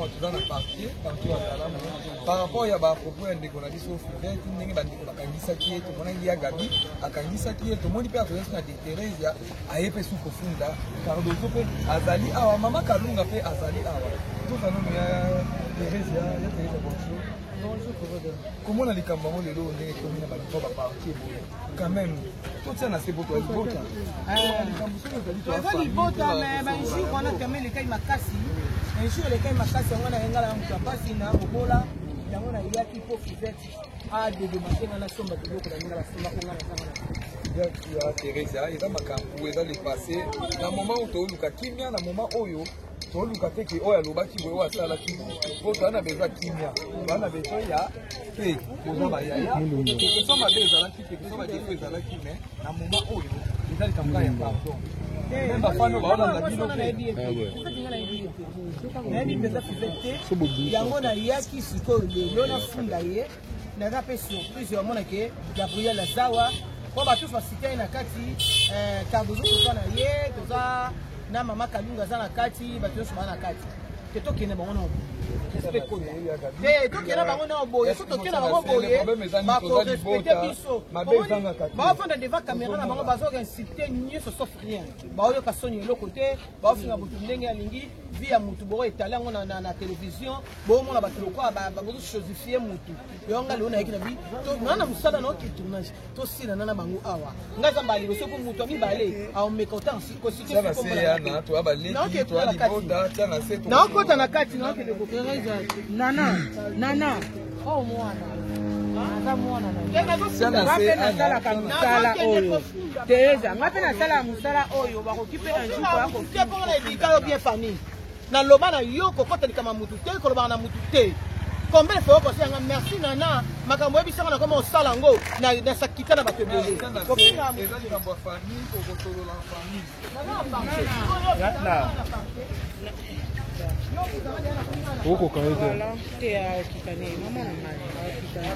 Awa toza na parquet, parquet ya Kalamu. Par rapport ya ba propos ya ndeko na biso Fivette, ndenge bandeko bakangisaki ye, tomonaki ya Gabi akangisaki ye, tomoni mpe akozaki na Theresia aye mpe su kofunda Cardozo mpe azali awa, mama Kalunga mpe azali awa. Toza nanu ya Theresia, ya Theresia bonjour. Bonjour Kovodo. Komona likambo yango lelo ndenge ekomi na ba ba parquet boye quand même totia na se po toa libota likambo soki ezali toza libota mais bainjure wana kame elekai makasi injure elekai makasi yango na yengala ya moto ya mpasi na mobola yango nayaki mpo Fivette adédommager nga nasomba biloko na ndenge basombako nga nazanga na ya Theresia eza makambo eza le passé na moment oyo tooluka kimia na moment oyo toluka te ke oyo alobaki boye oyo asalaki boye po toza na besoin kimia toza na besoin ya pe boza bayaya quelque soit mabe ezalaki quelque soit badéfauts ezalaki mais na moment oyo eza likambo kaka ya pardon même bafans oyo baolanda bino mpe nayebi mpenza Fivette te yango nayaki sikoyo lelo nafunda ye naza mpe surprise yamonake Gabriel azawa mpo bato basite ye na kati Cardozo toza na ye toza na mama Kalunga aza na kati bato nyonso baa na kati te tokende bango na respect kota te tokende bango na boye so tokende bango boye bakorespecter biso baofanda devant caméra na bango bazoinsulter nyonso sauf rien baoyoka soni eloko te baofinga motu ndenge alingi vie ya mutu boko etali yango na télévision bomona bato lokola bazochosifier mutu yo nga lelo nayaki na bi nga na mosala na oke tournage tosilana na bango awa nga eza mbala liboso po mutu ya mibale aomeka ota naokota na kati naokende nana nana oyo mwana aza mwana na mpe nasalaka mosala oyo Teresa nga mpe nasalaka mosala oyo bakoki mpe un jour koya mponga na edika yo bien famille naloba na yo kokota likama mutu te kolobaka na mutu te combien de fois okosala nga merci nana makambo oyebisanga na koma osala yango nasakita na bato ebele. Eza likambo ya famille okosolola famille. Okoka ye te. Te akitane mama na ngai akitane.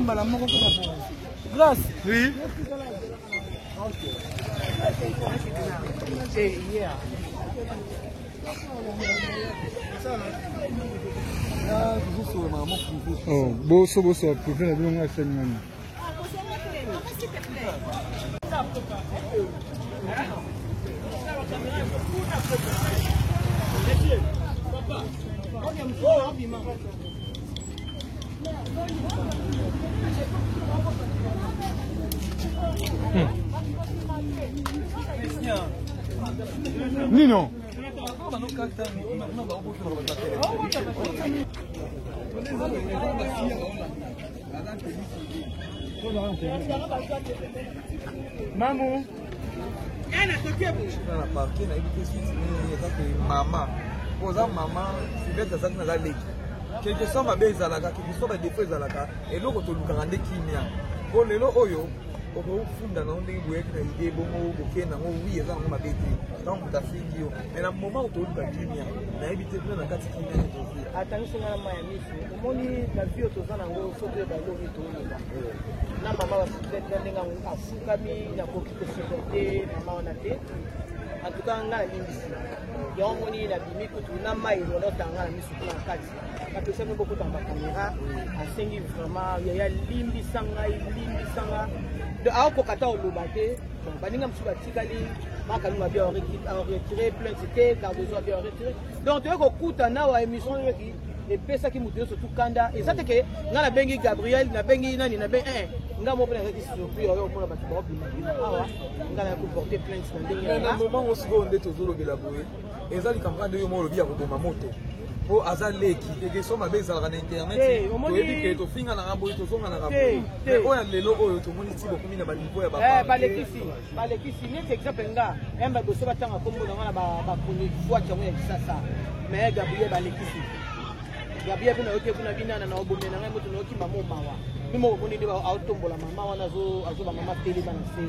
Mbala moko grâce. Oui. Yeah. Oh, boso boso privé na bino nga asali nani. Nino. Mamu. Na parquet nayebi te suite nini eza ke mama po oza mama Fivette azalaki naza leki quelque soit mabe ezalaka quelque soit badéfauts ezalaka eloko tolukaka nde kimia po lelo oyo okofunda nango ndenge boyaki na idée bongo bokende nango wi eza nango mabe te ntango moto afingi yo mais na moment oyo toluka kimia nayebi te kuna na kati kimia tozwi. Atangisi nga na mai ya miso omoni na vie oyo toza nango so toyeba eloko tooloba na mama bafivete na ndenge afukami nakoki kosupporter mama wana te. En tout cas nga nalimbisi yango moni nabimi kutu na mai elonda otanga na miso kuna na kati bapesaki bokotanga bacaméra asengi vraiment yaya limbisa ngai limbisa nga donc aokoka ata oloba te. Bon baninga mosusu batikali makalunga abi aretirer plainte te Cardozo abi aretirer donc toye kokuta na wa émission oyoki epesaki moto nyonso tukanda eza te ke ngai nabengi Gabriel nabengi nani nabengi ngai moko mpe nazalaki surpris oyo omona bato baobimabima awa ngai naya koporter plainte na ndenge na moment ngo sikoyo nde tozolobela boye eza likambo kaka nde yo moko olobi ya koboma moto. Po aza leki, quelque soit mabe ezalaka na internet, toyebi ke tofinganaka boye, tozonganaka boye. Mais oyo ya lelo oyo tomoni ti bokomi na ba niveau ya ba eh, balekisi, balekisi neti exemple nga yamba boso batanga kombo na nga na ba chroniqueur yango ya Kisasa. Mais Gabriel balekisi. Gabriel kuna yoki kuna binana na obomela ngai moto nayoki mama mawa. Mimo omoni nde aotombola mama wana azoba mama telema na se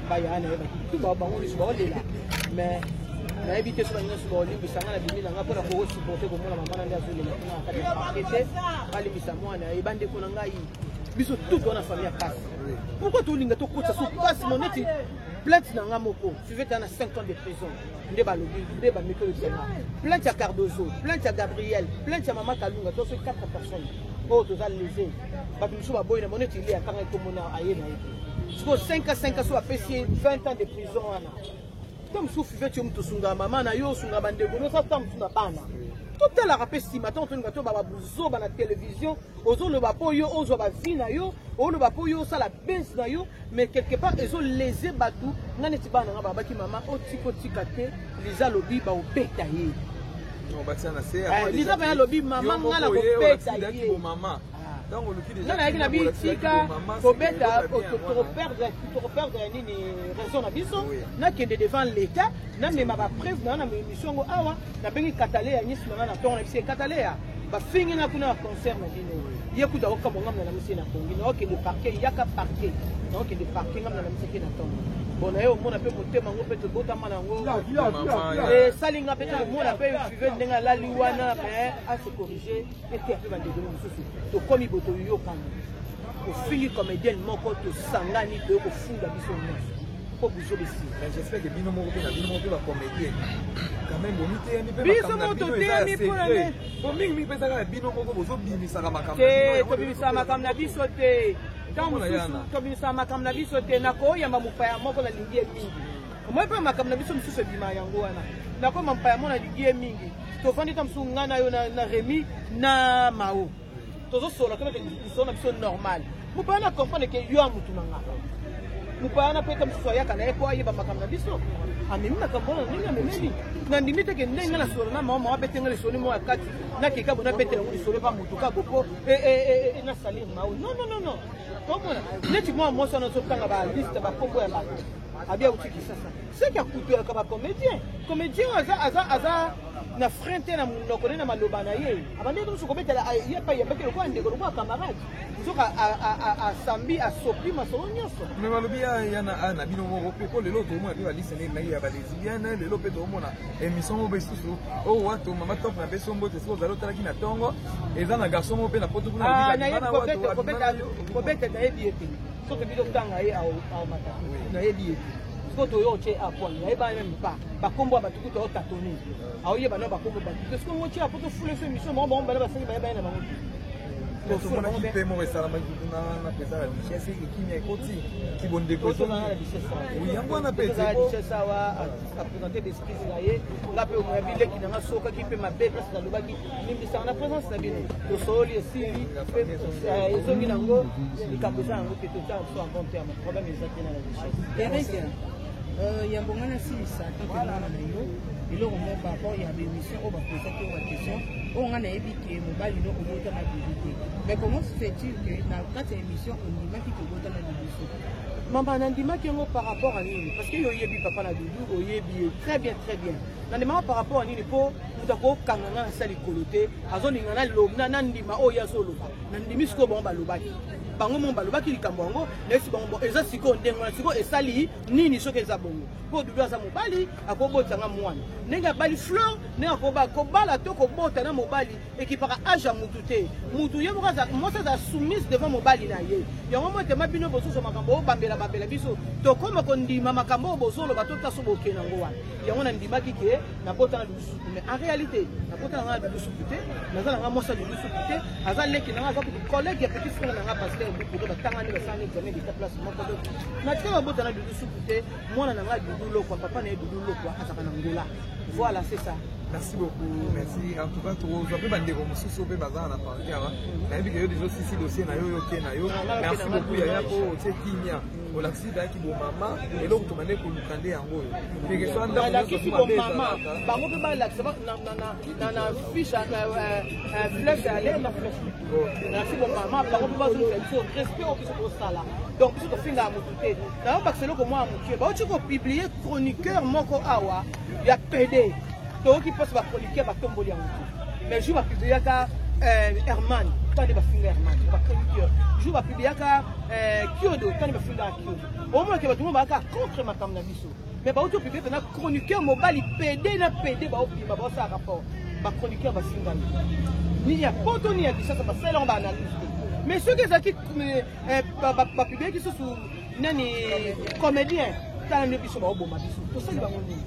baya na ye baki tu bango nyonso baolela mais nayebi te so baninga nyonso baolimbisa ngai na bimi na ngai mpona kokosupporte komona mama na nde azolela kuna na kati ya parke te. Balimbisa mwana ye, bandeko na ngai, biso tout wana famille ya pasi. Pourquoi tolinga tokotisa so pasi mo neti plainte na ngai moko suivete na 5 ans de prison nde balobi nde bameki oyebisa nga plainte ya Cardozo, plainte ya Gabriel, plainte ya mama Kalunga, to soki 4 personnes oyo toza lese. Bato mosusu baboyi na bango neti ile akanga ekomona aye na ye te. Sikoyo 5 a 5 so bapesi ye 20 ans de prison wana to mosusu fiveti yo moto osungaka mama na yo, osungaka bandeko nosa ta mosusu na bana. Totalaka mpe nsima ntango tolinga to baba buzoba na télévision, ozoloba mpo yo ozwa bavie na yo, oloba mpo yo osala base na yo, mais quelque part ezolese bato. Nga neti bana nga babaki mama otika otika te, Liza alobi baobeta ye. Liza mpe alobi mama nga na kobeta ye. Nga nayaki na bitika kobeta, tokoperdre ya nini raison na biso. Nakende devant l'état, namema bapreuve na nga na émission yango awa. Nabengi Kataleya nyesi na nga na ntongo, na biso Kataleya bafingi nga kuna na concert na bino. Ye kuta okamwa ngamna na misie na kongi naokende parquet, yaka parquet, naokende parquet ngamna na misie ke na ntongo. Bon, na ye omona mpe motema yango mpe tobotama na yango esali nga mpe tomona mpe five ndenge alali wana, mais ase corrige ete mpe bandeko mosusu tokomi bo toyokani. Ofingi comédienne moko, tosangani toye kofunda biso nyonso mpo buzoba esili. Mais j'espère que bino moko mpe na bino moko mpe bacomédien quand même bomiteyami mpe. Biso moko toteyami mpona nde po mingimingi mpe ezaka ya bino moko bozobimisaka makambo. Te, tobimisaka makambo na biso te. Ntango mosusu tobimisaka makambo na biso te. Nakoyamba mopaya moko nalingi ye mingi, omoi mpe makambo na biso mosusu ebima yango wana. Nakoyamba mopaya moko nalingi ye mingi, tovandi ta mosusu ngai na yo na Remi na Mao, tozosola tobeta lisolo na biso normal. Mopaya na comprendre ke yo ya mutu na nga, mopaya wana mpe ta mosusu ayaka na ye mpo ayeba makambo na biso, amemi makambo wana ndenge amemeli. Nandimi te ke ndenge na solo na mama mama abetenga lisolo moko ya kati nakeka bo nabetela yango lisolo epa motu kaka po nasalir mao. Non, non, non, non. Tomona neti mwa mwasi wana azotanga baliste bakombo ya bato abi auti Kisasa, seki akutoyaka bacomédien. Comédien oyo aza aza aza na frein te na monoko nde na maloba na ye, abandeki mosu kobetela ye epai yambaki lokola ndeko, lokola camarade, nzoka asambi asopi masolo nyonso. Mais balobi ya na bino moko mpe po lelo toomona mpe baliste nde ngai ya balesbienne. Lelo mpe toomona émission moko lisusu oyo wato mama Top na biso mbote soki ozali otalaki na ntongo, eza na garçon moko mpe na poto kuna. Kobeta nayebi ye te, soki biso totanga ye aomata, nayebi ye te. Sikoyo toyo otie apoint, nayeba même pas bakombo ya bato kutu aotatone, aoyeba na bakombo bato te. Sikoyo ngo tie apo tofula so émission bango bango bana basengi bayeba ye na bango te. Tomonaki mpe moko esalamaki kuna na mpenza na richesse, ekimia ekoti kibondeko yango wana mpe. Richesse awa aprésente d'excuse na ye. Nga mpe omoya bileki na nga sokaki mpe mabe place nalobaki, limbisaka na présence na bino. Tosololi, esili mpe ezongi nango, likambo eza yango te. Totia biso en bon terme, problème eza te na la richesse. Eric, yambo nga nasilisa tanke mwana na yo eloko moko par rapport ya baémission oyo bapozaki oyo baquestion oyo nga nayebi ke mobali no obotama Dudu te, mais comment se fait-il que na kati ya émission ondimaki kobotama Dudu Supu? Mama, nandimaki yango par rapport à nini? Parce que yo oyebi papa na Dudu, oyebi ye très bien, très bien. Nandimaka par rapport à nini? Mpo moto akokanga nga na sa likolo te, azolinga nandima oyo ye azoloba. Nandimi sikoyo bango balobaki, bango mo balobaki likambo yango, nayesi bango bo eza sikoyo ndenge wana. Sikoyo esali nini soki eza bongo? Mpo Dudu aza mobali, akobotanga mwana ndenge abali Fleur, ndenge akobala to kobota na mobali ekipaka age ya mutu te. Mutu ye moko mwasi aza soumise devant mobali na ye. Yango mo etema bino bozozwa makambo oyo bambela bambela biso, tokóma kondima makambo oyo bozoloba tota so bokende yango wana. Yango nandimaki ke nabota na Dudu Supu, mais en réalité nabota na nga na Dudu Supu te. Naza na nga mwasi ya Dudu Supu te, aza leki na nga, aza kutu collègue ya petit frère na nga, pasteur Bukuru. Batangani, basalani examen d'état place moko. Donc natika babota na Dudu Supu te. Mwana na nga Dudu Lokwa, papa na ye Dudu Lokwa azalaka na Ngola. Voilà, c'est ça. Merci beaucoup, merci. En tout cas, tozwa mpe bandeko mosusu mpe baza na parti awa. Nayebi ke yo deja osisi dossier na yo, yo oke na yo. Merci beaucoup yaya mpo otie kimia. Olakisi bayaki bomama, eloko tobandaki koluka nde yango oyo. Peke so ndako Balakisi nyonso mabe bomama ezalaka. bango mpe balakisa na fiche flèche aller na flèche nalakisi bomama bango mpe bazongisa biso respect oyo biso tosala. Donc biso tofingaka motu te. Nayobakisa eloko mwa ya moke, bauti kopublier chroniqueur moko awa ya PD. Toyoki mpasi bachroniqueur batomboli yango te, mais jour bapubliaka Herman tande bafinga Herman bachroniqueur, jour bapubliaka Kiodo tande bafingaka Kiodo. Omonake bato mo bayaka contre makambo na biso, mais bauti opublier mpena chroniqueur mobali PD na PD, baobima baosala rapport, bachroniqueur bafinga ye ni ya poto ni ya Kisasa, basala yango baanalyse te. Mais soki ezalaki bapubliaki susu nani comédien, tala nde biso baoboma biso, tosali bango nini?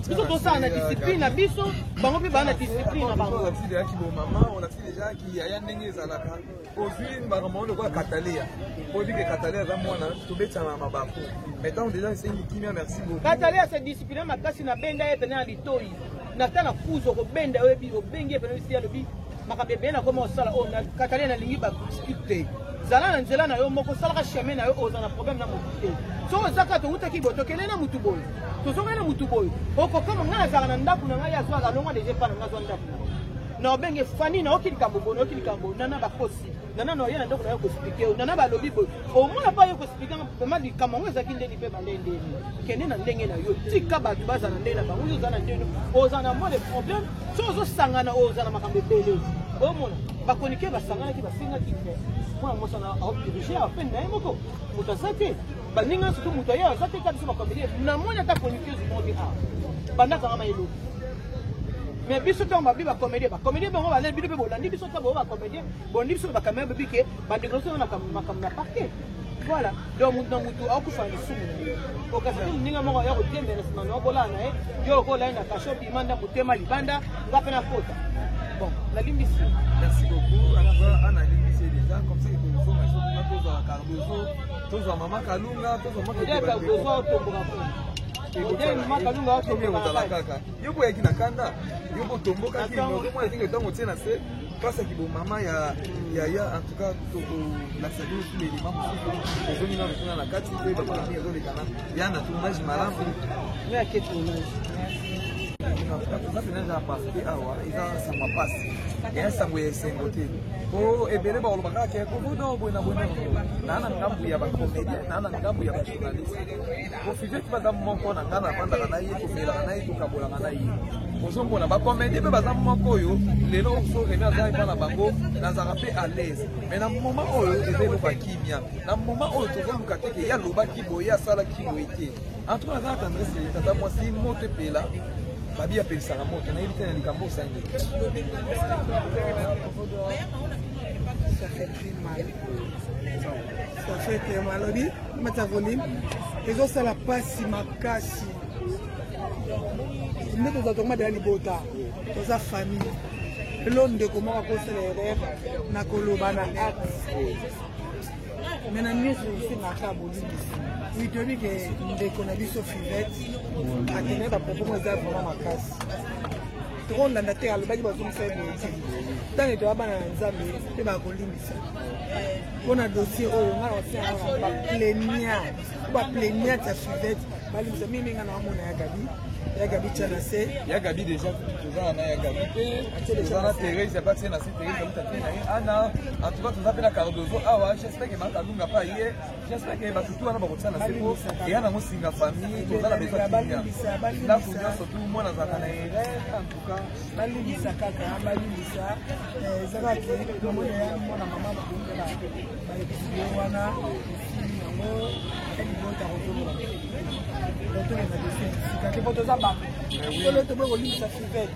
Biso tosala na discipline na biso, bango mpe baa na discipline na bango. Olakisi deja kibomama, olakisi deja kiyaya ndenge ezalaka. Ozwi makambo wana lokola Katalea, oyebi ke Katalea aza mwana tobetana na mabaku, mais ntango deja esengi kimia. Merci beaucoup. Katalea se discipline makasi, nabenda ye pene na litoi, nata na kuzo kobenda, oyebi obengi ye pene bisi, alobi makambo ebele nakoma kosala oyo. Katalea, nalingi baexcuse te, zala na nzela na yo moko, osalaka chemin na yo, oza na problème na motu te. Soki oza kaka towutaki boye, tokende na motu boye, tozongai na motu boye, okokoma. Ngai nazalaka na ndako na ngai, azwa alongwa deja epa na ngai, azwa ndako na ngai, na obenge Fani, naoki likambo boye, naoki likambo nana bakosi nana, na oye na ndako na yo koexpliquer yo, nana balobi boye, omona mpa yo koexpliquer vraiment likambo yango ezalaki ndeni mpe bale ndeni. Kende na ndenge na yo, tika bato baza na ndenge na bango, yo oza na ndenge, oza na mwa de problème. So ozosangana, oza na makambo ebele. Omona bakonike basanganaki, basengaki te mwana mwasi wana aodirige apene na ye moko, moto aza te, baninga surtout moto aye aza te, ka biso bacomédien namoni ata chroniqueuse moko te awa bandakanga mayelo. Mais biso ntango babi bacomédien, bacomédien bango baleli bino mpe bolandi biso, ta boyo bacomédien bolandi biso na bacaméra, bobi ke bandeko biso na makambo na parquet. Voilà, donc motu na motu akokufa na lisumu na ye. Okasa te moninga moko aya kotiembela nsima na okolala na ye, yo okolala ye na kasho, bima ndako, tema libanda, nga mpe nakota. Bon, nalimbisi. Merci beaucoup. En tout cas, Anna limbisi déjà, comme ça ekozonga so kuna, tozwa Cardozo, tozwa mama Kalunga, tozwa mama Ode Cardozo aotomboka kuna, ode mama Kalunga aotomboka. Ozala kaka yo boyaki na kanda, yo botombokaki, ozomona tenge ntango otie na se mpasaki bomama ya yaya. En tout cas, tokolakisa bino su elema mosusu, tozongi nano kuna na kati mpe bamama mingi ezolekana ya na tournage malamu. Nga ake tournage. Toza pena eza parke awa, eza sango ya pasi, eya sango ya esengo te, po ebele bakoloba kaka ke kovodo boye na boye. Naa na ngambu ya bacomédien, naa na ngambu ya bajournaliste. Kofiveti baza moko na ngai, navandaka na ye, tomelaka na ye, tokabolaka na ye. Ozomona bacomédien mpe baza moko oyo lelo so Remi aza epa na bango, nazalaka mpe à l'aise. Mais na moment oyo eza eloko ya kimia, na moment oyo tozoluka te ke ye alobaki boye, ye asalaki boye te. En tout cas, naza na tendresse tata mwasi, moto epela, babi apelisaka moto, nayebi te na likambo osangi. Ça fait très mal. Ça fait très mal. Alobi, mata volume, ezosala mpasi makasi. Nde toza tokoma deya libota, toza famille. Lelo ndeko moko akosala erreur na koloba na acte, mais na nyonso osengaka bolimbisi. Oui, toyebi ke ndeko na biso Fivete akendaki, bapropos mo eza vraiment makasi, tokolanda te. Alobaki bazongisa ye boye te. Ntango toya bana na Nzambe mpe bakolimbisa. Mpona dossier oyo, nga na osengaka baplaignant, baplaignante ya Fivete balimbisa mingi. Nga na wamona ya Gabi, ya Gabi tia na se. Ya Gabi déjà toza na ya Gabi mpe toza na Therese ya batie na se, Therese auta te na ye Ana. En tout cas, toza mpe na Cardozo awa, j'espère ke Makalunga mpe aye, j'espère ke bato tu wana bakotia na se po eya nango singa famille, toza na besoin kimia, ndako nyonso tu mwana azalaka na erreur. En tout cas, Balimbisa kaka, balimbisa. Eza kaka ke namoni ya mwana mama babongi balekisi ye wana, esili yango libota, kozongola totoleka dossier sika te, po toza bato tolo toboyi kolimbisa Fivete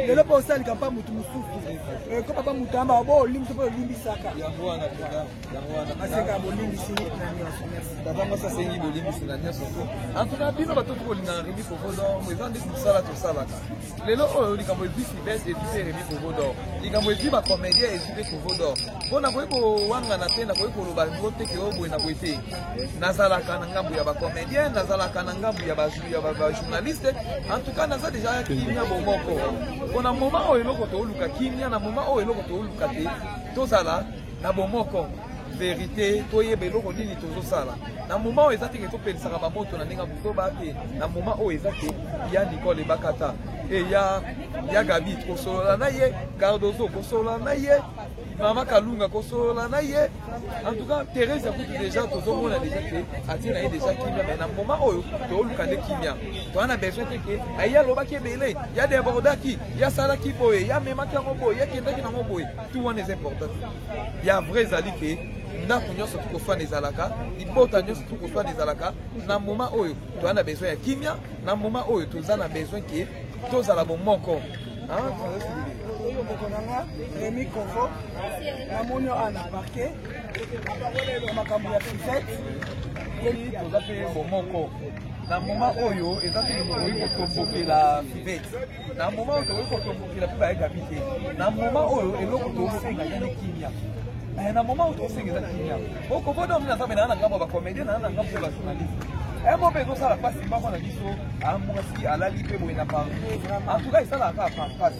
lelo mpo osalika mpa motu mosusu ko papa motu amba bo olimbisa mpo olimbisaka. Yango wana mpenza, yango wana. Aseka bolimbisi na nyonso. Merci. Tata mwasi asengi bolimbisi na nyonso to. En tout cas, bino bato tokolingaka Remi Kovodor, eza nde mosala tosalaka. Lelo oyo likambo ezwi Fivete, ezwi mpe Remi Kovodor, likambo ezwi bacomédien, ezwi mpe Kovodor, mpo nakoki kowangana te, nakoki koloba ngo te ke oyo boye na boye te. Nazalaka na ngambu ya bacomédien, nazalaka na ngambu ya bajournaliste. En tout cas, naza déjà kimia bomoko. Mpo na moment oyo eloko tooluka kimia, na moment oyo eloko tooluka te tozala na bomoko, verite, toyeba eloko nini tozosala. Na moment oyo eza te ke topelisaka bamoto na ndenge ya buzoba te. Na moment oyo eza te ya Nicole Ebakata e ya Gabi kosolola na ye, Cardozo kosolola na ye, Mama Kalunga kosolola na ye. En tout cas, Thérèse akutu déjà tozomona déjà ke atie na ye déjà kimia, mais na moment oyo toluka nde kimia. Toza na besoin te ke aye alobaki ebele, ya débordaki, ya salaki boye, ya memaki yango boye, ya kendaki nango boye. Tout wana eza important. Ya vrai ezali ke ndako nyonso tokoswana ezalaka, libota nyonso tokoswana ezalaka. Na moment oyo toza na besoin ya kimia, na moment oyo toza na besoin ke tozala bomoko. Oyo ndeko na nga Remy Kovo, namoni yo awa na parquet na makambo ya fivette. Toza mpe bomoko na moment oyo eza te tokoki kotombokela fivette, na moment oyo tokoki kotombokela mpe bayegabi te. Na moment oyo eloko tosenga eza nde kimia. Na moment oyo tosenga eza kimia. Okovoda omina nzambe na ngambo ya bacomédien, na ngambo ya bajournaliste. Mo mpe ezosala mpasi moko na biso, mwasi alali mpe boye na parquet. En tout cas esalaka kaka mpasi.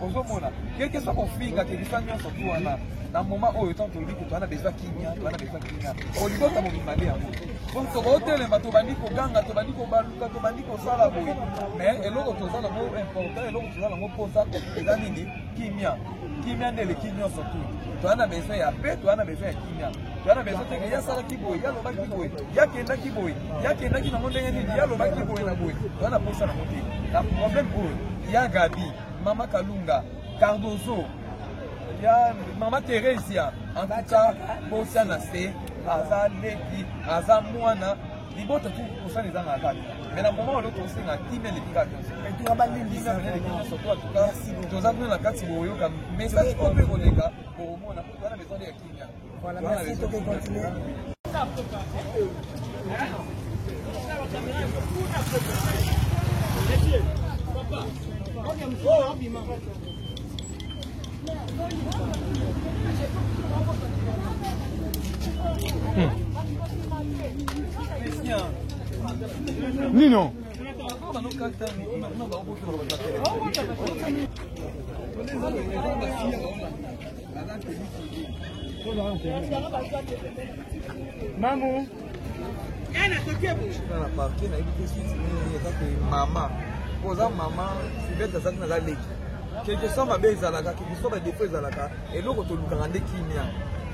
Ozomona quelque soit kofinga, quelque soit nyonso tu wana, na moment oyo ntango tolobi ke toza na besoin kimia, toza na besoin kimia, olibota mobimba nde yango. Donc tokotelema, tobandi koganga, tobandi kobaluka, tobandi kosala boye, mais eloko toza nango important, eloko toza nango mposa eza nini? Kimia. Kimia nde eleki nyonso tu. Toza na besoin ya paix, toza na besoin ya kimia, toza na besoin teke ye asalaki boye, ye alobaki boye, ye akendaki boye, ye akendaki nango ndenge nini, ye alobaki boye na boye. Toza na posa nango te. Na problème oyo ya Gabi, Mama Kalunga, Cardozo, ya Mama Theresia, en tout cas bosia na se, aza leki, aza mwana libota tu kosala ezanga kaka. Mais na moment oyo tosenga kimia eleki kaka nyonso, kimia pene eleki nyonso to. En tout cas toza kuna na kati, boyoka message oyo mpe koleka, bokomona po toza na besoin ya kimia. Voilà, merci, toke continuer. Nino. Mamu. Na parquet nayebi te suite nini eza ke mama, po oza mama Fivette azalaki naza leki, quelque soit mabe ezalaka, quelque soit badefo ezalaka, eloko tolukaka nde kimia.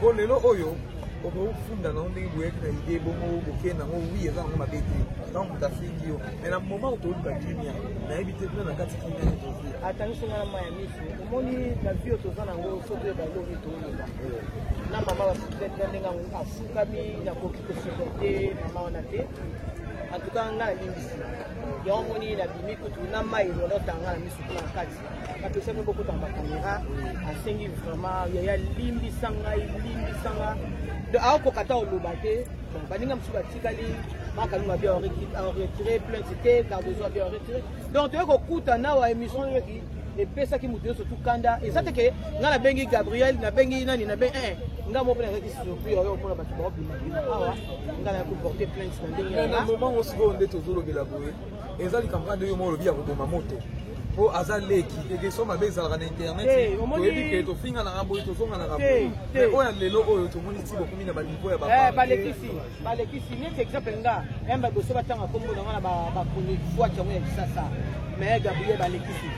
Po lelo oyo okofunda nango ndenge boyaki na idée bongo, bokende nango, wi eza nango mabe te ntango moto afingi yo, mais na moment oyo toluka kimia, nayebi te kuna na kati kimia nini tozwi. Atangisi nga na mai ya miso. Omoni na vie oyo toza nango, so toyeba eloko toloba na mama bafivete na ndenge yango afukami, nakoki kosupporte mama wana te. En tout cas nga nalimbisi yango. Omoni nabimi kutu na mai elonda otanga na miso kuna na kati, bapesaki bokutana bacaméra, asengi vraiment: yaya, limbisa ngai, limbisa nga. Donc aokoka ta oloba te. Bon, baninga mosusu batikali, makalunga bi aretire plainte te, Cardozo abi aretire. Donc toye kokuta na wa émission oyoki epesaki moto nyonso tukanda. Eza te ke ngai nabengi Gabriel, nabengi nani, nabengi ngai moko mpe nazalaki surpris oyo omona bato baobimabima awa. Ngai naya koporte plainte na ndenge na moment oyo sikoyo nde tozolobela boye, eza likambo kaka nde yo moko olobi ya koboma moto, mpo aza leki, eke so mabe ezalaka na internet, toyebi ke tofinganaka boye, tozonganaka boye, mais oyo ya lelo oyo tomoni ti bokomi na baniveau ya balekisi, balekisi. Neti exemple nga yamba liboso batanga kombo na nga na bachroniqueur yango ya Kisasa, mais Gabriel balekisi.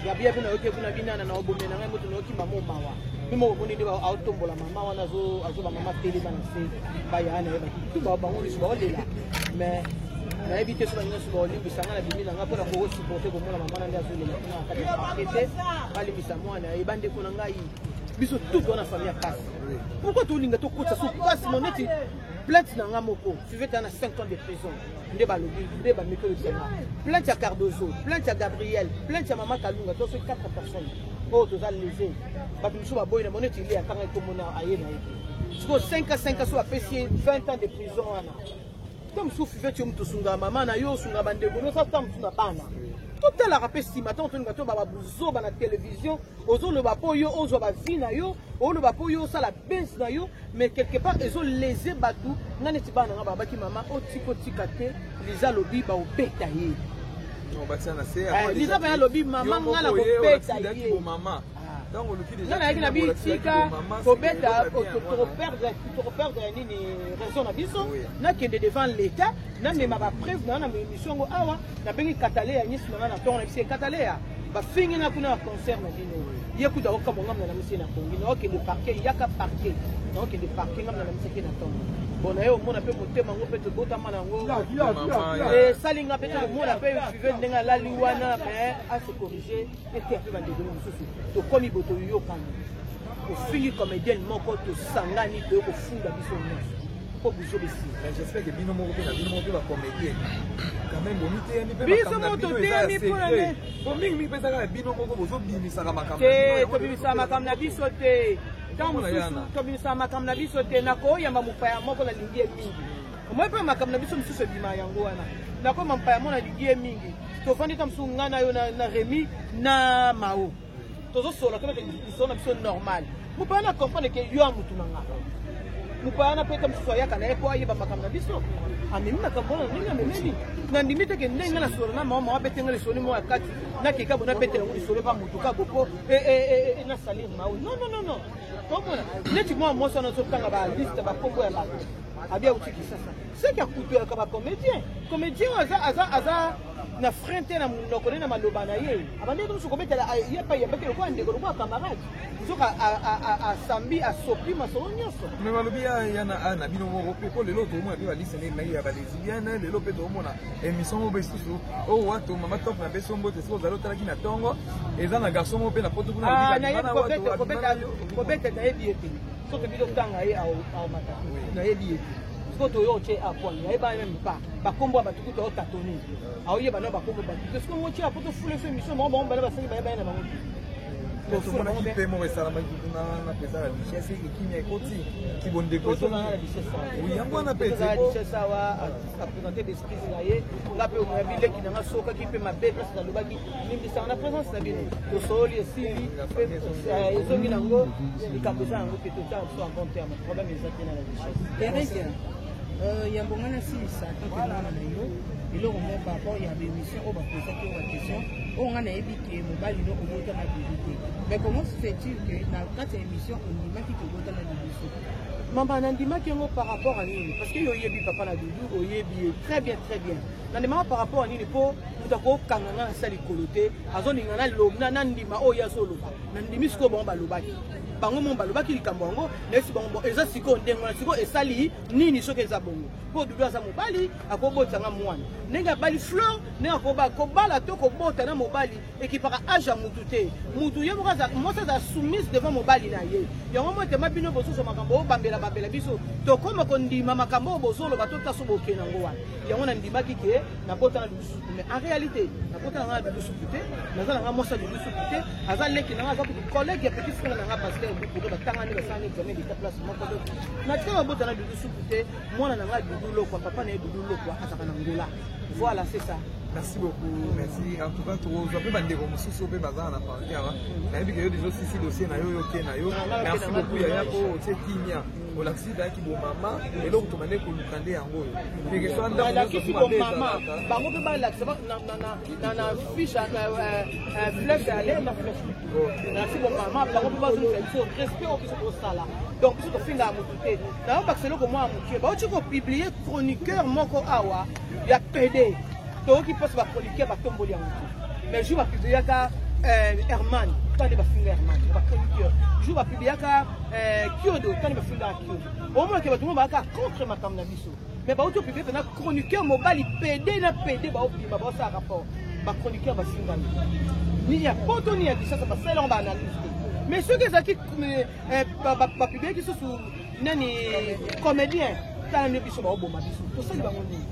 Gabriel mpe nayoki kuna binana na obomela na ngai moto, nayoki mama omawa mpe moko omoni nde aotombola mama wana, azoba mama telema na se, baya na ye tu bango nyonso baolela. Mais nayebi te so bango nyonso baolimbisa ngai. Nabimi na ngai mpona kokosupporte komona mama na nde azolela kuna na kati ya parquet te. Balimbisa mwana ye, bandeko na ngai, biso tout wana famille ya pasi. Pourquoi tolinga tokotisa so pasi mo neti plainte na nga moko? Fivete na 5 ans de prison nde balobi, nde bameki oyebisa nga. Plainte ya Cardozo, plainte ya Gabriel, plainte ya mama Kalunga, to soki 4 personnes oyo toza lese. Bato mosusu baboyi na bango, neti ile akanga ekomona aye na ye te. Sikoyo 5 a 5 so bapesi ye 20 ans de prison wana te. Mosusu Fivete, yo moto osungaka mama na yo, osungaka bandeko nosa, ta mosusu na bana, totalaka mpe nsima. Ntango tolinga toba babuzoba na télévision, ozoloba mpo yo ozwa bavie na yo, oloba mpo yo osala base na yo, mais quelque part ezolese bato. Nga neti bana nga babaki mama otika otika te, Liza alobi baobeta ye. Liza mpe alobi mama nga na kobeta ye. Nga nayaki na bitika kobeta, tokoperdre nini raison na biso. Nakende devant l'État, namema bapreuve na na émission yango awa. Nabengi Kataleya, nyesi na nga na ntongo, na biso Kataleya bafingi nga kuna na concert na bino. Ye kuta okamwa, ngamna na misie na kongi, naokende parquet, yaka parquet, naokende parquet, ngamna na misie na ntongo. Bon, na ye omona mpe motema yango mpe tobotama na yango esali nga mpe komona mpe five ndenge alali wana. Mais ase corrige ete mpe bandeko mosusu tokomi bo toyokani, ofingi comédienne moko, tosangani, toye kofunda biso nyonso mpo biso besili. J'espère que bino moko mpe na bino moko mpe bacomédien quand même bomiteyami mpe. Biso moko toteyami mpona nde. Po mingimingi mpe ezaka ya bino moko bozobimisaka makambo. Te, tobimisaka makambo na biso te. Ntango mosusu tobimisaka makambo na biso te. Nakoyamba mopaya moko nalingi ye mingi, omoi mpe makambo na biso mosusu ebima yango wana. Nakoma mopaya moko nalingi ye mingi, tovandi ta mosusu ngai na yo na Remi na Mao, tozosola, tobeta lisolo na biso normal. Mopaya na comprendre ke yo ya mutu na nga, mopaya wana mpe ta mosusu ayaka na ye mpo ayeba makambo na biso, amemi makambo wana ndenge amemeli. Nandimi te ke ndenge na solo na mama mama abete nga lisolo moko ya kati, nakeka bo nabetela yango lisolo epa motu ka bopo nasalir mao. Non, non, non, non. Tomona neti mwa mwasi wana azotanga baliste, bakombo ya bato abi auti Kisasa, seki akutoyaka bacomédien. Comédien oyo aza na frein te na monoko nde na maloba na ye, abandeki mosusu kobetela ye epai yambaki lokola ndeko, lokola camarade, nzoka asambi asopi masolo nyonso. Me balobi ya na bino moko mpe, po lelo toomona mpe baliste nde ya balesbienne. Lelo mpe toomona émission moko mpe lisusu oyo wato mama Top na biso mbote, soki ozali otalaki na ntongo, eza na garçon moko mpe na poto kuna. Kobeta nayebi ye te, soki tobi totanga ye aomata, nayebi ye te. Sikoyo toyo otie apoi, nayeba même pas bakombo ya bato, kutu aotatone aoyeba no bakombo bato te. Sikoyo ngo tie apo tofula so émission bango, bango bana basengi bayeba ye na bango te. Tomonaki mpe moko esalamaki kuna na mpenza na richesse, ekimia ekoti kibondeko yango wana mpe. Richesse awa aprésente baexcuse na ye, nga mpe omoya bileki nanga sokaki mpe mabe place nalobaki, limbisaka na présence na bino, tosoli, esili, ezongi nango, likambo eza yango te, totia biso en bon terme, problème eza te na la richesse. Eric, yambo nga nasilisa, tanke mwana na yo, eloko moko par rapport ya baémission oyo bapozaki oyo baquestion oyo, nga nayebi ke mobali no obotama Dudu te, mais comment se fait-il que na kati ya émission ondimaki kobotama Dudu soki? Mama, nandimaki yango par rapport à nini? Parce que yo oyebi papa na Dudu, oyebi ye très bien, très bien. Nandimaka par rapport à nini? Mpo moto akokanga nga na sa likolo te, azolinga nandima oyo ye azoloba. Nandimi sikoyo bango balobaki, bango mo balobaki likambo yango, nayesi bango. Bon, eza sikoyo ndenge wana. Sikoyo esali nini soki eza bongo? Mpo Dudu aza mobali, akobotisa mwana ndenge abali Fleur, ndenge akobala to kobota na mobali, ekipaka age ya mutu te. Mutu ye moko, mwasi azala soumise devant mobali na ye. Yango mo etema bino bozozwa makambo oyo bambela bambela biso, tokóma kondima makambo oyo bozoloba, tota so bokende yango wana. Yango nandimaki ke nabota na Dudu Supu, mais en réalité nabota na nga na Dudu Supu te. Naza na nga mwasi ya Dudu Supu te, aza leki na nga, aza kutu collègue ya petit frère na nga, pasteur Bukuro, batangani, basalani examen d'état place moko. Donc natika babota na Dudu Supu te. Mwana na nga Dudu Lokwa, papa na ye Dudu Lokwa azalaka na Ngola. Voilà, c'est ça. Merci beaucoup, merci. En tout cas, tozwa mpe bandeko mosusu mpe baza na parti awa. Nayebi ke yo deja osisi dossier na yo, yo oke na yo. Merci beaucoup yaya, mpo otie kimia, olakisi bayaki bomama. Eloko tobande koluka nde yango oyo. Balakisi bomama, bango mpe balakisa na fiche flèche aller na flèche. Nalakisi bomama, bango mpe bazongisa biso respect oyo biso tosala. Donc biso tofingaka motu te. Nayobakisa eloko mwa ya mokie, bauti kopublier chroniqueur moko awa ya PD, toyoki mpasi, bachroniqueur batomboli yango te. Mais jour bapubliaka Herman, tande bafinga Herman, bachroniqueur. Jour bapubliaka Kiodo, tande bafingaka Kiodo. Omonake bato mo bayaka contre makambo na biso, mais bauti opublier mpena chroniqueur mobali PD na PD, baobima baosala rapport, bachroniqueur bafingami ni ya poto ni ya Kinshasa, basala yango baanalyse te. Mais soki ezalaki bapubliaki susu nani comédien, tala nde biso baoboma biso. Tosali bango nini?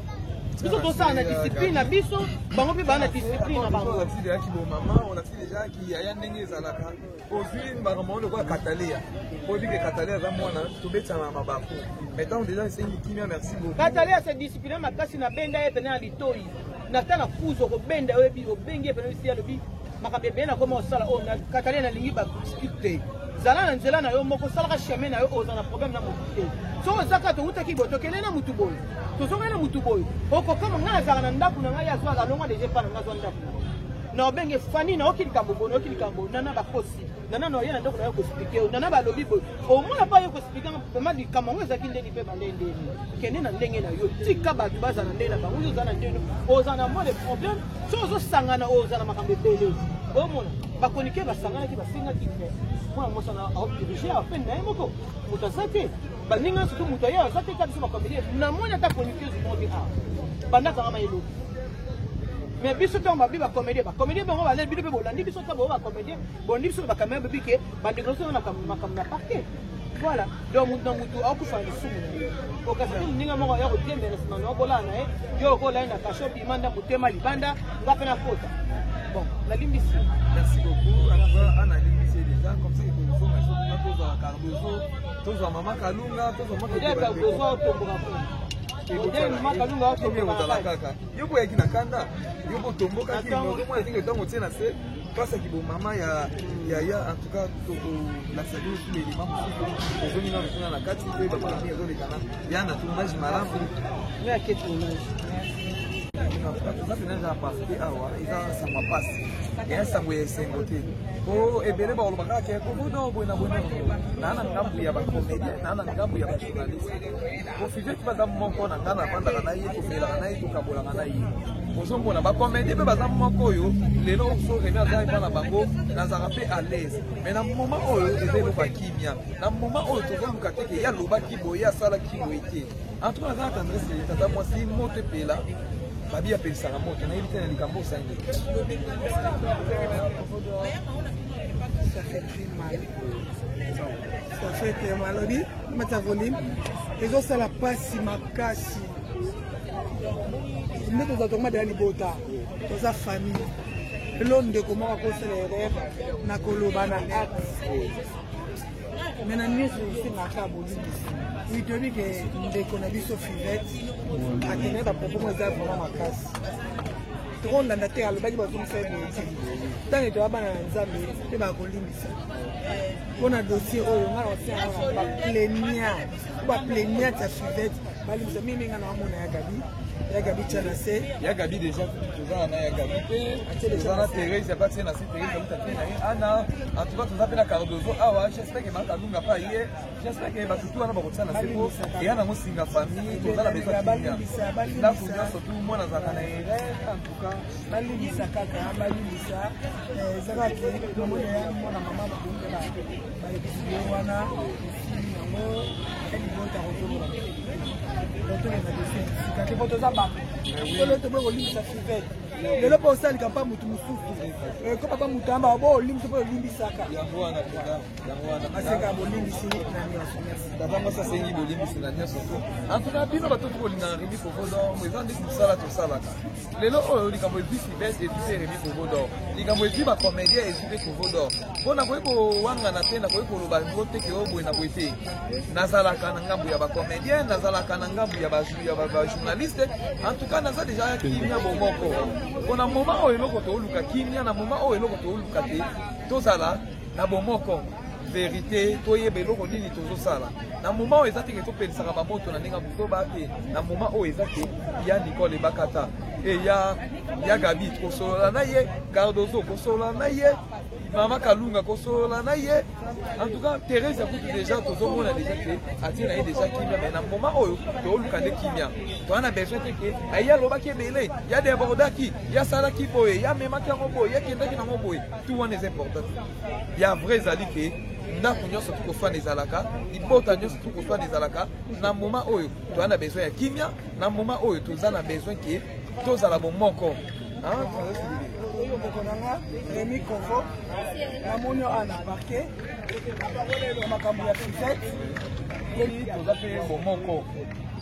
Biso tosala na discipline na biso, bango mpe baa na discipline na bango. Olakisi deja kibomama, olakisi deja kiyaya ndenge ezalaka. Ozwi makambo wana lokola Katalea, oyebi ke Katalea aza mwana, tobetana na mabaku, mais ntango deja esengi kimia. Merci beaucoup. Katalea se discipline makasi, nabenda ye pene na litoi, nata na kuzo kobenda, oyebi obengi ye pene bisi, alobi makambo ebele nakoma kosala oyo. Katalea, nalingi badiscute te. Zala na nzela na yo moko, salaka chemin na yo, oza na problème na motu te. Soki oza kaka towutaki boye, tokende na motu boye, tozongaki na motu boye, okokoma. Ngai nazalaka na ndako na ngai, azwa alongwa deja epa na ngai, azwa ndako na ngai. Na obenge Fani, nayoki likambo boye, nayoki likambo nana bakosi nana na oye na ndako na yo koexplike yo, nana balobi boye, omona mpe aye koexplike vraimen likambo yango ezalaki ndeni mpe bande ndeni. Kende na ndenge na yo, tika bato baza na ndenge na bango, yo oza na ndenge, oza na mwa de problème. Soki ozosangana, oza na makambo ebele. Omona bakonike basanganaki, basengaki te mwana mwasi wana aodirige apene na ye moko, moto aza te, baninga nyonso to moto aye aza te, ka biso bakomedie namoni ata chroniqueuse moko te awa banda kangama elobi. Mais biso ntango babi bacomédien, bacomédien bango baleli bino mpe bolandi biso, ntango bango bacomédien bolandi biso na bakamera, bobi ke bandeko nyonso na makambo na parquet. Voilà, donc motu na motu akokufa na lisumu na ye. Okasi te moninga moko aya kotiembela nsima na okolala na ye, yo okolala ye na kasho, bima nda motema libanda, nga mpe nakota. Bon, nalimbisi. Merci beaucoup. En tout cas, Anna limbisi déjà. Comme ça, il faut nous faire tozwa Cardozo, tozwa Mama Kalunga, tozwa Mama Cardozo atomboka kuna. Mama Kalunga atomboka. Ozala kaka. Yo boyaki na kanda, yo botombokaki, ozomona ndenge ntango otie na se mpasi ya kibomama ya yaya. En tout cas, tokolakisa bino su elema mosusu tozongi nano kuna na kati mpe bamakambo ezolekana ya na tournage malamu. Toza mpena eza parke awa, eza sango ya pasi, eya sango ya esengo te, po ebele bakoloba kaka ke kobodo boye na boye. Naa na ngambu ya bacomédien, naa na ngambu ya bajournaliste. Kofiveti baza moko na ngai, navandaka na ye, tomelaka na ye, tokabolaka na ye. Ozomona bacomédien mpe baza moko oyo lelo so Remi aza epa na bango, nazalaka mpe à l'aise. Mais na moment oyo eza eloko ya kimia, na moment oyo tozoluka te ke ye alobaki boye, ye asalaki boye te. En tout cas, naza na tendresse tata mwasi, moto epela, babi apelisaka moto, nayebi te na likambo osangi. Ça fait très mal. Ça fait très mal. Alobi, mata volume, ezosala mpasi makasi. Nde tozala tokoma deya libota, toza famille. Lelo ndeko moko akosala erreur na koloba na acte, me na nyonso osengaka bolimbisi. Oui, toyebi ke ndeko na biso Fivete akendaki bapropos mo eza vraiment makasi, tokolanda te. Alobaki bazongisa ye boye te. Ntango toya bana na Nzambe mpe bakolimbisa. Mpona dossier oyo, nga na osenga baplaignant, baplaignante ya Fivete balimbisa mingi. Nga na wamona ya Gabi, ya Gabi tia na se. Ya Gabi déjà, toza na ya Gabi mpe toza na Therese ya batie na se, Therese auta te na ye Ana. En tout cas, toza mpe na Cardozo awa, j'espère ke Makalunga mpe aye, j'espère ke bato tu wana bakotia na se po eya nango singa famille. Toza na besoin kimia, ndako nyonso tu mwana azalaka na erreur. En tout cas, balimbisa kaka, balimbisa. Eza kaka ke namoni ya mwana mama babongi balekisi ye wana, esili yango libota. Kozongola totoleka dossier sika te, po toza bato tolo toboyi kolimbisa Fivete lelo mpo osalika mpa motu mosusu ko papa motu amba bo olimbisa mpo olimbisaka. Yango wana mpenza, yango wana. Basengaka bolimbisi na nyonso. Merci. Tata mwasi asengi bolimbisi na nyonso to. En tout cas, bino bato tokolingaka Remi Kovodor, eza ndeti mosala tosalaka lelo oyo. Likambo ezwi Fivete, ezwi mpe Remi Kovodor, likambo ezwi bacomédien, ezwi mpe Kovodor, mpo nakoki kowangana te, nakoki koloba ngo te ke oyo boye na boye te. Nazalaka na ngambu ya bacomédien, nazalaka na ngambu ya bajournaliste. En tout cas, naza déjà kimia bomoko, mpo na moment oyo eloko tooluka kimia, na moment oyo eloko tooluka te tozala na bomoko, vérité, toyeba eloko nini tozosala. Na moment oyo eza teke topelisaka bamoto na ndenge ya buzoba te. Na moment oyo eza te ya Nicole Ebakata e ya Gabi kosolola na ye, Cardozo kosolola na ye, Mama Kalunga kosolola na ye. En tout cas, Thérèse akutu déjà, tozomona déjà ke atie na ye déjà kimia. Mais na moment oyo tooluka nde kimia, toza na besoin te ke aye alobaki ebele, ya débordaki, ya asalaki boye, ya amemaki yango boye, ya kendaki nango boye, tout wana eza important te. Ya vrai ezali ke ndako nyonso tukoswana ezalaka, libota nyonso tukoswana ezalaka. Na moment oyo toza na besoin ya kimia, na moment oyo toza na besoin ke tozala bomoko. Oyo ndeko na nga Remi Kovo, namoni oyo na parquet na makambo ya Fivete. Toza mpe bomoko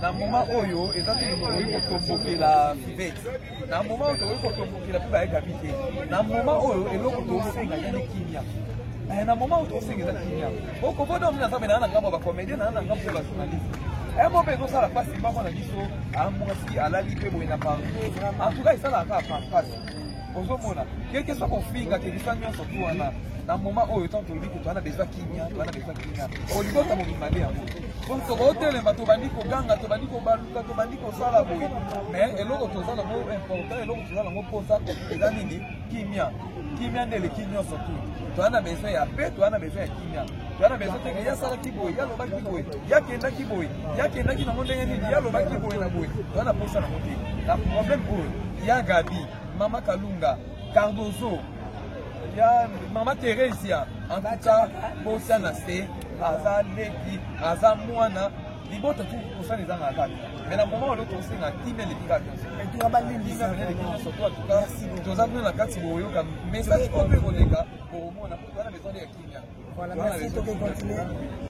na moment oyo, eza te tokoki kotombokela Fivete, na moment oyo tokoki kotombokela mpe bayegabi te. Na moment oyo eloko tosenga ezali kimia, na moment oyo tosenga eza kimia. Okovoda omina nzambe naa na ngambo ya bacomédien, naa na ngambo ya bajournaliste. Mo mpe ezosala mpasi, mama na biso amwasi alali mpe boye na partout. En tout cas, esalaka kaka mpasi. Ozomona quelque soit kofinga, quelque soit nyonso tu wana, na moment oyo ntango tolobi ke toza na besoin kimia, toza na besoin kimia, olibota mobimba nde yango. Donc tokotelema, tobandi koganga, tobandi kobaluka, tobandi kosala boye, mais eloko toza nango important, eloko toza nango mposa eza nini? Kimia. Kimia nde eleki nyonso tu. Toza na besoin ya paix, toza na besoin ya kimia, toza na besoin teke ye asalaki boye, ye alobaki boye, ye akendaki boye, ye akendaki nango ndenge nini, ye alobaki boye na boye. Toza na mposa nango te na problème oyo ya Gabi, Mama Kalunga, Cardozo, ya Mama Theresia. En tout cas, bosa na se, aza leki, aza mwana libota tu, kosala ezanga kaka. Mais na moment oyo tosenga kimia eleki kaka nyonso, kimia pene eleki nyonso to. En tout cas, toza kuna na kati, boyoka message oyo mpe koleka, bokomona po toza na besoin ya kimia. Voilà, merci, toke continuer.